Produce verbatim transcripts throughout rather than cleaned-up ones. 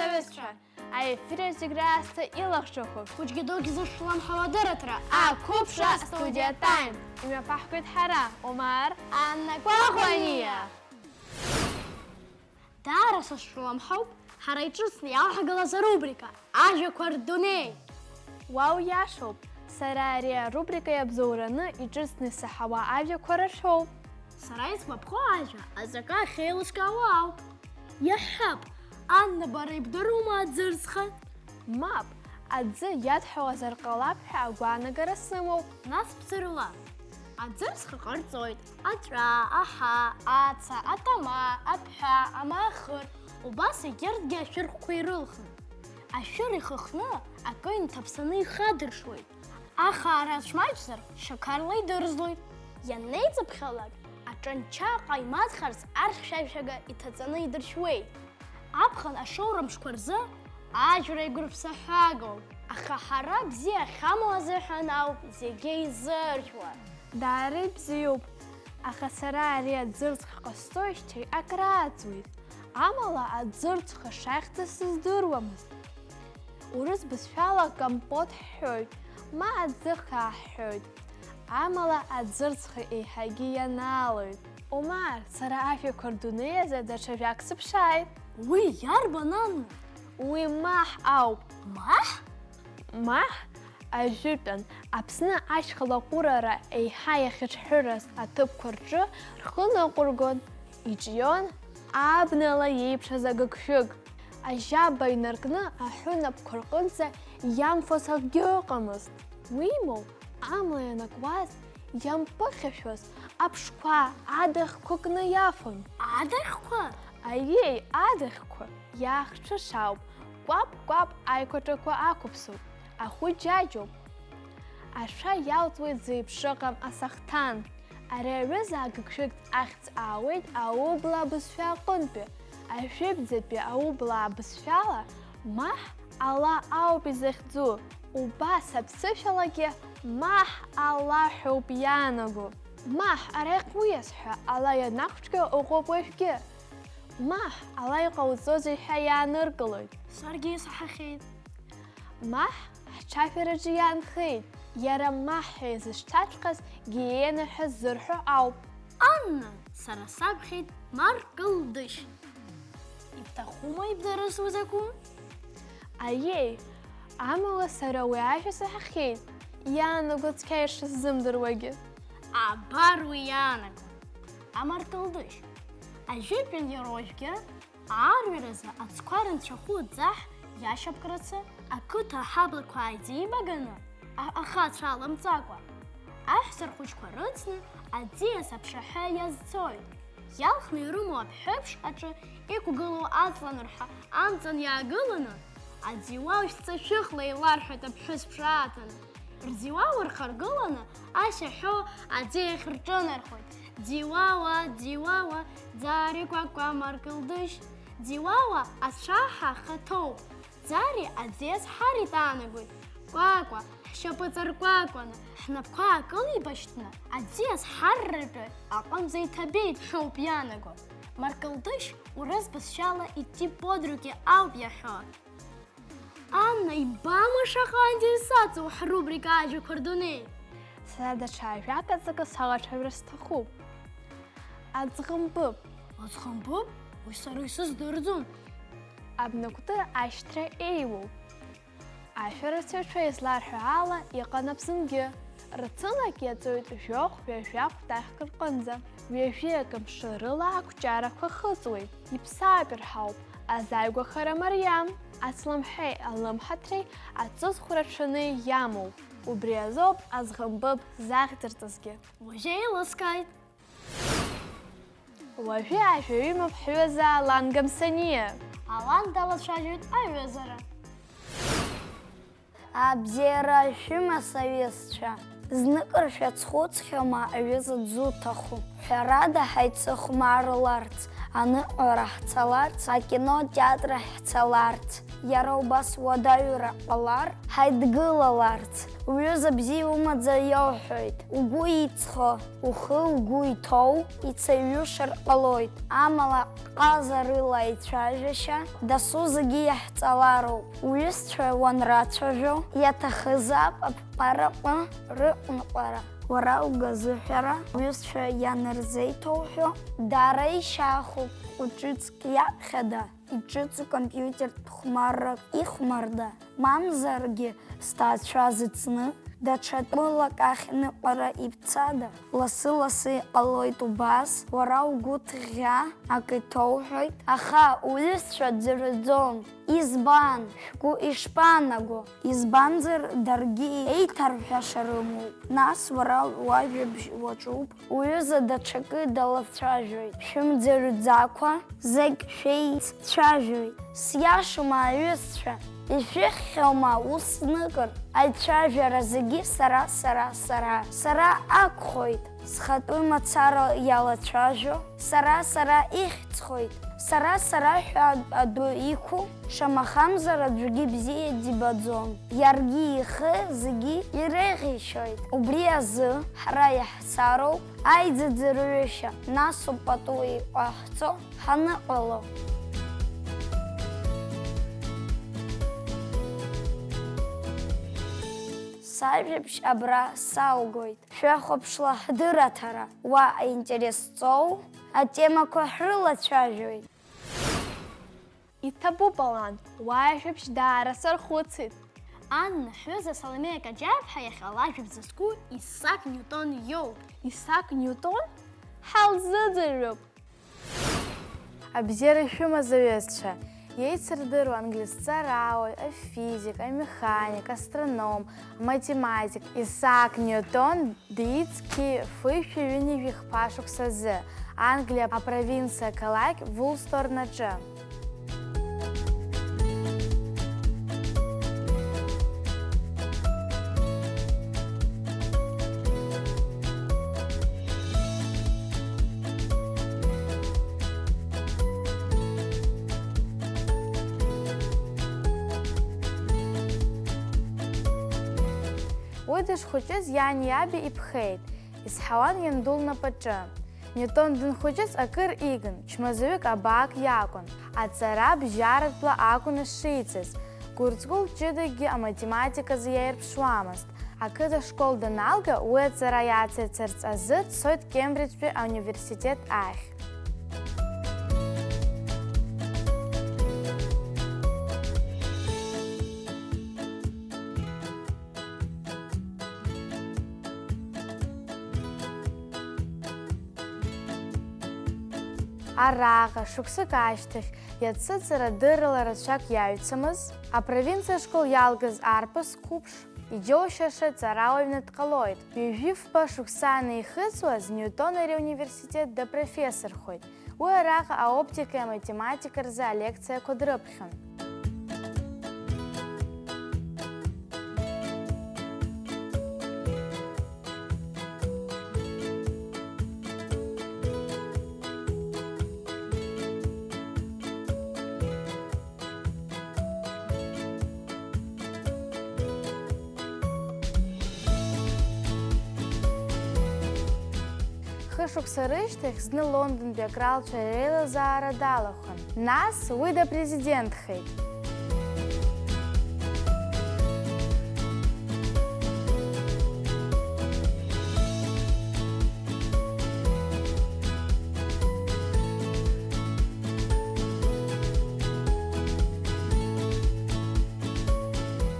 Саҩызцәа, аефир аҿы зегь раасҭа илахҿыхуп. Хәыҷгьы дугьы зышәлымҳау адырраҭара, ақәыԥшра, Студиа Тайм. Имҩаԥаҳгоит ҳара, Омар, Анна Кәаӷәаниа. Даара сышәлымҳауп ҳара иҿыцны иалҳагылаз арубрика Ажәақәа рдунеи. Уа, уиашоуп, сара ари арубрика иабзоураны иҿыцны исаҳауа ажәақәа рацәоуп. Сара исгәаԥхо ажәа аҵакы ахьеилыскаауа ауп. Иаҳҳәап, Анна, бара ибдыруама аӡырҵха? Мап, аӡы иадҳәалазар ҟалап ҳәа агәаанагара сымоуп. Нас бсырла. Аӡырҵха ҟарҵоит аҵәа, аҳа, аца, атама, аԥҳәа, амаахыр, убас егьырҭгьы ашәырхқәа ирылхын. Ашәыр ихыхны акы инҭаԥсаны ихадыршуеит. Ахаара ацәмаҷзар, шьақарла идырзлоит. Ианнеиҵыԥхьалак, аҿанча ҟаимаҭхарц архьшәашәага иҭаҵаны идыршьуеит. Аԥхын ашоура мшқәа рзы ажәра игәырԥсаҳәагоуп, аха ҳара бзиа ахьамоу азыҳәан ауп зегьы изыржәуа. Даара ибзиоуп, аха сара ари аӡырҵха ҟасҵоижьҭеи акрааҵуеит, амала аӡырҵха шахьӡыз сыздыруамызт. Урыс бызшәала компот ҳҳәоит, ма аӡы хаа ҳҳәоит, амала аӡырҵха еиҳагьы ианаалоит. Омар, сара ажәақәа рдунеи азы даҽа жәак сыԥшааит. Уи иарбан, Анна? Уи маҳ ауп. Маҳ? Маҳ ажәытәан Аԥсны ашьхалаҟәырара еиҳа иахьыҽҳәыраз аҭыԥқәа рҿы рхы ныҟәыргон, иҿион абнала иеиԥшыз агыгшәыг. Ажьаба инаркны аҳәынаԥқәа рҟынӡа иамфоз акгьы ыҟамызт. Уимоу, амла ианакуаз, иамԥыхьашәоз аԥшқәа, адаӷьқәа кны иафон. Адаӷьқәа? Аиеи, адаӷьқәа! Иаахҽышауп, кәаԥ-кәаԥ аиқәаҿақәа ақәыԥсоуп, ахәы џьаџьоуп. Ашәа иалҵуеит зеиԥшыҟам асахҭан. Ари аҩыза агыгшәыгтә ахьӡ аауеит аублаа бызшәа аҟынтәи. Ажәытәӡатәи аублаа бызшәала маҳ ала ауп изахьӡу, убас аԥсышәалагьы маҳ ала ҳәоуп иаанаго. Маҳ, ара иҟәиаз ҳәа ала ианақәҿио ыҟоуп уажәгьы. Маҳ, ала иҟауҵозеи ҳәа иааныркылоит. Саргьы исаҳахьеит. Маҳ ҳҽажәараҿы иаанхеит, иара маҳ ҳәа изышьҭаҵәҟьаз гиена ҳәа ззырҳәо ауп. Анна, сара саԥхьеит Маркылдышь. Ибҭахума ибдыруаз узакәу? Аиеи, амала сара уи ажәа саҳахьеит, иаанаго цқьа ишысзымдыруагьы. Абар уи иаанаго, амаркылдышь. Ажәытәан иара уажәгьы аарҩаразы ацқәа рынцәахәы ӡаҳ иашьапкрацы, ақыҭа аҳаблақәа ааиҵибаганы, а-, ахацәа аламҵакәа, аҳәса рхәыҷқәа рыцны аӡиас аԥшаҳәа иазцоит. Иалхны ирымоу аԥҳәеиԥш аҿы иқәгылоу аҵла нырҳәа амҵан иаагыланы, аӡиуа шәҵа шәыхла еиларҳәоит аԥҳәыс ԥшааҭаны. Рӡиуа рхаргыланы, ашьа ҳәо аӡы иахь рҿынархоит. Ӡиуауа, ӡиуауа, ӡари кәакәа маркылдышь. Ӡиуауа ацәаҳа ахаҭоуп. Ӡари аӡиас ҳар иҭаанагоит. Кәакәа, ҳшьапы ҵаркәакәаны, ҳнапқәа аакылибашьҭны, аӡиас ҳарратәы аҟынӡа иҭабеит ҳәоуп иаанаго. Маркылдышь урыс бызшәала идти под руки ауп иаҳәо. Анна, ибама шаҟантә исаҵоу ҳрубрика Ажәақәа рдунеи? Сара даҽа ажәак аҵакы салацәажәар сҭахуп. Аӡӷымбып. Аӡӷымбып? Уи сара исыздырӡом. Абнакәты ашьҭра еиуоуп. Ашәарацәацәа изларҳәо ала, иҟан Аԥсынгьы. Рцынак иаҵоит жәохә-ҩажәахә тахьк рҟынӡа. Ҩажәи акы мшы рыла ақәҿиарақәа хыҵуеит. Иԥсаатә рҳауп, азааигәахара мариам, ацламҳәеи алымҳаҭреи аҵысхәра рацәаны иамоуп. Убри азоуп аӡӷымбып захьӡырҵазгьы. Уажәы еилыскааит! Уажәы ажәа ҩымоуп ҳҩыза Алан Гамсаниа. Алан далацәажәоит аҩызара. Абзиара шәымаз, аҩызцәа! Зныкыр шәацхәыцхьоума, аҩыза дзуҭаху? Ҳәарада, ҳаицыхәмарларц, аныҟәара ҳцаларц, акино, атеатр ҳцаларц, иара убас уадаҩра ҟалар, ҳаидгылаларц. Уҩыза бзиа умаӡа иоуҳәоит, угәы иҵхо, ухы угәы иҭоу ицаҩушар ҟалоит, амала ҟазарыла аицәажәашьа дасу зегьы иаҳҵалароуп. Уҩызцәа уанрацәажәо, иаҭахызаап аԥҟараҟны рыҟәныҟәара. Уара угәазыҳәара, уҩызцәа ианырзеиҭоуҳәо, даара ишьахәуп, хәыҷыцк иаԥхьада иҿыцу компиутертә хәмаррак ихәмарда, мамзаргьы зҭаацәа зыцны, даҽа тәылак ахь ныҟәара ибцада? Лассы-лассы иҟалоит убас, уара угәы ҭӷьӷьа акы иҭоуҳәоит, аха уҩызцәа дӡырҩӡом. Избан? Шәгәы ишԥаанаго? Избанзар, даргьы еиҭарҳәаша рымоуп. Нас уара уажәабжь уаҿуп, уҩыза даҽакы далацәажәоит. Шәымӡырҩӡакәа зегь шәеиццәажәоит. Сиашоума, аҩызцәа? Ишәыхьхьоума ус зныкыр? Аицәажәара зегьы сара, сара, сара. Сара акәхоит. Схатәы мацара иалацәажәо, сара, сара ихьӡхоит. Сара, сара ҳәа адәы иқәу, шамахамзар аӡәгьы бзиа дибаӡом. Иаргьы ихы зегьы иреиӷьишьоит. Убри азы ҳара иаҳцароуп аиӡаӡырҩышьа, насоуп пату иҟаҳҵо ҳаныҟало. Сажәабжь абра салгоит. Шәахәаԥшла ҳдырраҭара, уа аинтерес зҵоу атемақәа ҳрылацәажәоит. Иҭабуп, Алан, уажәабжь даара сархәыцит. Анна, ҳҩыза Саломеиа Каџьараԥҳа иахьа лажәабжь зызку Исаак Ниутон иоуп. Исаак Ниутон? Ҳалзыӡырҩып! Абзиара шәымаз, аҩызцәа! Иеицырдыруа англист ҵарауаҩ, афизик, амеханик, астроном, аматематик Исаак Ниутон диит зқьи фышәи ҩынҩажәи хԥа шықәсазы Англиа апровинциа ақалақь Вулсторн аҿы. Уи дышхәыҷыз иани иаби иԥхеит, изҳауан ианду лнапаҿы. Ниутон данхәыҷыз акыр игын, чмазаҩык абаак иакәын, аҵара бжьаратәла акәын ишиҵаз, гәырҵҟәыл ҷыдакгьы аматематиказы иаирԥшуамызт. Ақыҭа школ даналга, уи аҵара иацырҵарц азы дцоит Кембриџьтәи ауниверситет ахь. Араҟа, шықәсык ашьҭахь, иацыҵара дыррала рацәак иаҩцамыз, апровинциа ашкол иалгаз арԥыс қәыԥш, иџьоушьаша ҵарауаҩны дҟалоит. Ҩажәи фба шықәса анихыҵуаз, Ниутон ари ауниверситет дапрофессорхоит. Уи араҟа аоптикеи аматематикеи рзы алекциақәа дрыԥхьон. Хышықәса рышьҭахь зны Лондонтәи акралцәа реилазаара далахәын. Нас уи дапрезидентхеит.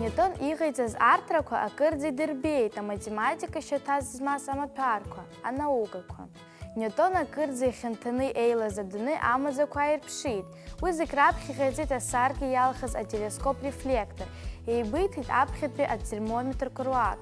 Ниутон иҟаиҵаз артрақәа акырӡа идырбеит аматематика шьаҭас змаз амаҭәарқәа, анаукақәа. Ниутон акырӡа ихьанҭаны еилаз адунеи амаӡақәа ааирԥшит. Уи зегь раԥхьа иҟаиҵеит асаркьа иалхыз ателескоп-рефлектор, еибиҭеит аԥхьатәи атермометрқәа руак.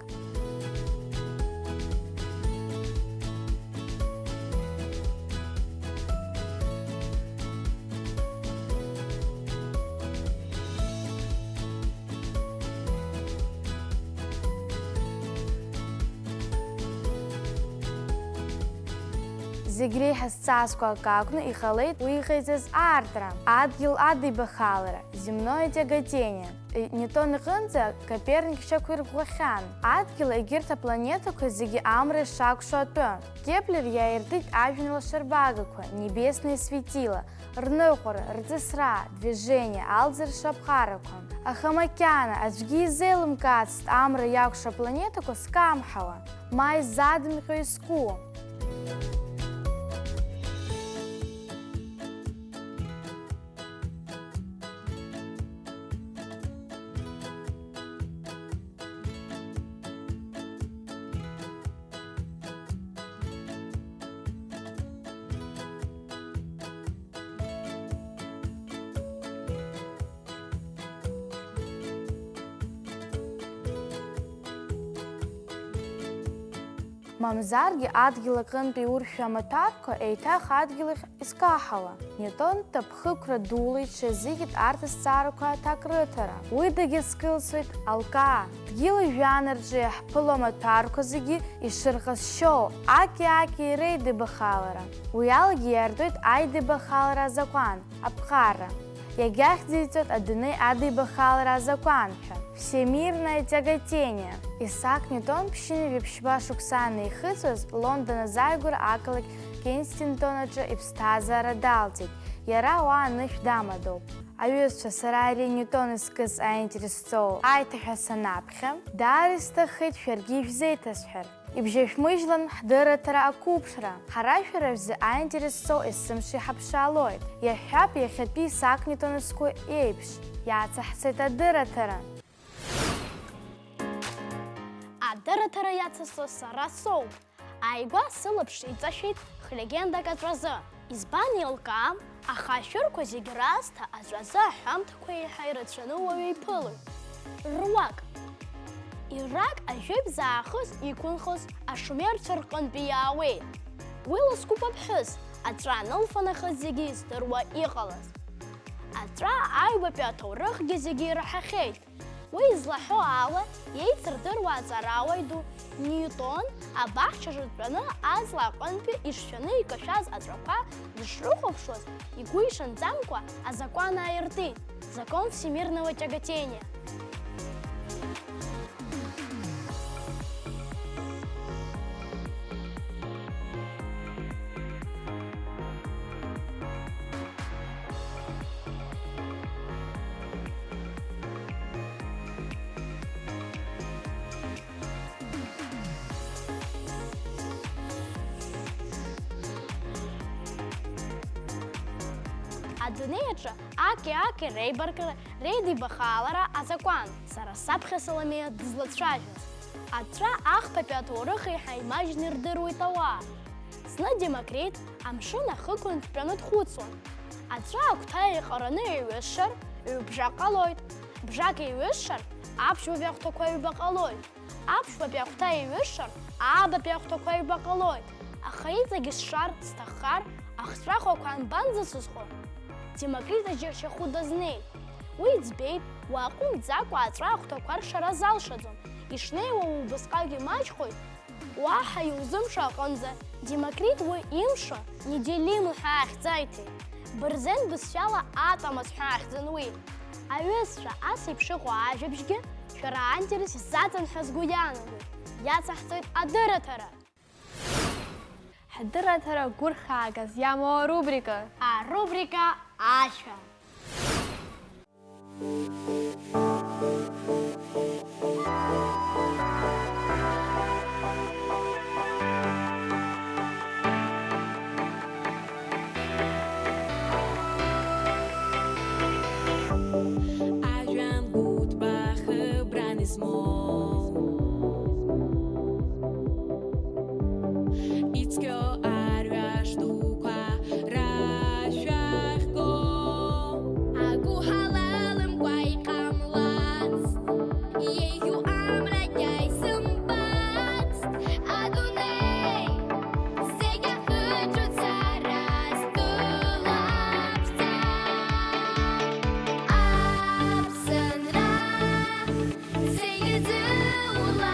Зегь реиҳа зҵазкуа акы акәны иҟалеит уи иҟаиҵаз аартра, адгьыл адибахалара, земное тяготение. Ньютон иҟынӡа Коперник шьақәирӷәӷәахьан, адгьыл егьырҭ апланетақәа зегьы амра ишакәшо атәы. Кеплер иааиртит ажәҩан лашарбагақәа, небесные светила, рныҟәара, рҵысра, движение, алҵра шаԥҟарақәа. Аха макьана аӡәгьы изеилымкаацт амра иакәшо апланетақәа зкамҳауа, ма изадымҟьо изку. Мамзаргьы адгьыл аҟынтәи уршәа амаҭәарқәа еиҭах адгьыл ахь изкаҳауа. Ньутон ҭаԥхықәра дула иҽазикит арҭ азҵаарақәа аҭак рыҭара. Уи дагьазкылсуеит алкаа. Дгьыли жәҩани рҿы иаҳԥыло амаҭәарқәа зегьы ишырҟазшьоу, аки-аки реидибахалара. Уи алагьы иаартуеит аидибахалара азакәан, аԥҟара. Иагьахьӡиҵоит адунеи адибахалара азакәан ҳәа, всемирное тяготение. Исаак Ньутон ԥшьынҩажәи ԥшьба шықәса анихыҵуаз, Лондон азааигәара ақалақь Кенсингтон аҿы иԥсҭазаара далҵит. Иара уа анышә дамадоуп. Аҩызцәа, сара ари Ньутон изкыз аинтерес зҵоу аиҭаҳәа санаԥхьа, даара исҭаххеит шәаргьы ишәзеиҭасҳәар. Ибжьашәмыжьлан ҳдырраҭара ақәыԥшра. Ҳара шәара шәзы аинтерес зҵоу есымша иҳаԥшаалоит. Иаҳҳәап, иахьатәи Исаак Ньутон изку еиԥш. Иацаҳҵеит адырраҭара. Адырраҭара иацысҵо сара соуп. Ааигәа сылаԥш иҵашәеит хлегендак аҵәазы. Избан еилкаам, аха ашәырқәа зегь раасҭа аҵәазы аҳәамҭақәа еиҳа ирацәаны уаҩы иԥылоит. Руак. Ирак ажәеиза аахыс иқәынхоз ашумерцәа рҟынтәи иаауеит. Уи ласкуп аԥҳәыс, аҵәа анылфа нахыс зегьы издыруа иҟалаз. Аҵәа аҩбатәи аҭоурыхгьы зегьы ираҳахьеит. Уи излаҳәо ала, еицырдыруа аҵарауаҩ ду Ньютон абаҳчаҿы дтәаны аҵла аҟынтәи ишшәаны икашәаз аҵәақәа дышрыхәаԥшуаз, игәы ишанӡамкәа азакәан ааиртит, закон всемирного тяготения. Адунеи аҿы аки-аки реибаркра, реидибахалара азакәан, сара саԥхьа Саломеа дызлацәажәоз. Аҵәа ахԥатәи аҭоурых еиҳа имаҷны ирдыруеит ауаа. Зны Демокрит амшын ахықәан дтәаны дхәыцуан. Аҵәа агәҭа еиҟараны еиҩысшар, ҩбжак ҟалоит. Бжак еиҩысшар, аԥшьбатәи ахәҭақәа ҩба ҟалоит. Аԥшьбатәи ахәҭа еиҩысшар, аабатәи ахәҭақәа ҩба ҟалоит. Аха иҵегь сшар сҭаххар, ахҵәахәақәа анбанӡасызхо? Демокрит аџьаршьахәы дазнеит. Уи иӡбеит, уааҟәымҵӡакәа аҵәа ахәҭақәа ршара залшаӡом, ишнеиуа убасҟак имаҷхоит. Уаҳа иузымшо аҟынӡа, Демокрит уи имшо неделимы ҳәа ахьӡ аиҭеит. Бырзен бызшәала атамас ҳәа ахьӡын уи. Аҩызцәа, ас еиԥш иҟоу ажәабжьгьы шәара аинтерес шәзаҵан ҳәа сгәы иаанагоит. Иацаҳҵоит адырраҭара. Ҳдырраҭара гәырхьаагас иамоу арубрика. Арубрика ашәа. Ажәҩан гәыҭбаа хыбран измоу, ицқьоу арҩаш дуқәа рашәа ахьго. Агәы ҳалалымкәа иҟамлацт, еиӷьу амрагь ааизымбацт, адунеи зегь ахыҵәоит сара стәылаԥҵа. Аԥсынра зегь ӡыула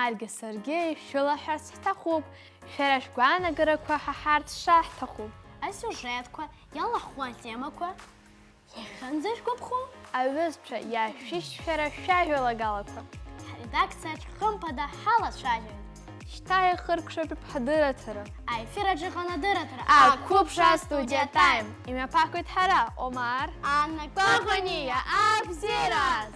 Аргьы саргьы ишәылаҳәарц ҳҭахуп, шәара шәгәаанагарақәа ҳаҳарц шаҳҭаху. Асиужетқәа, иалаҳху атемақәа, иахьынӡа шәгәаԥхо, аҩызцәа, иашәышьҭ шәара шәажәалагалақәа. Ҳредакциаҿ хымԥада ҳалацәажәоит. Шьҭа иахыркәшоит ҳдырраҭара. Аефир аҿы иҟан адырраҭара. Ақәыԥшра Студиа Time. Имҩаԥаҳгоит ҳара, Омар, Анна Кәаӷәаниа, абзиараз!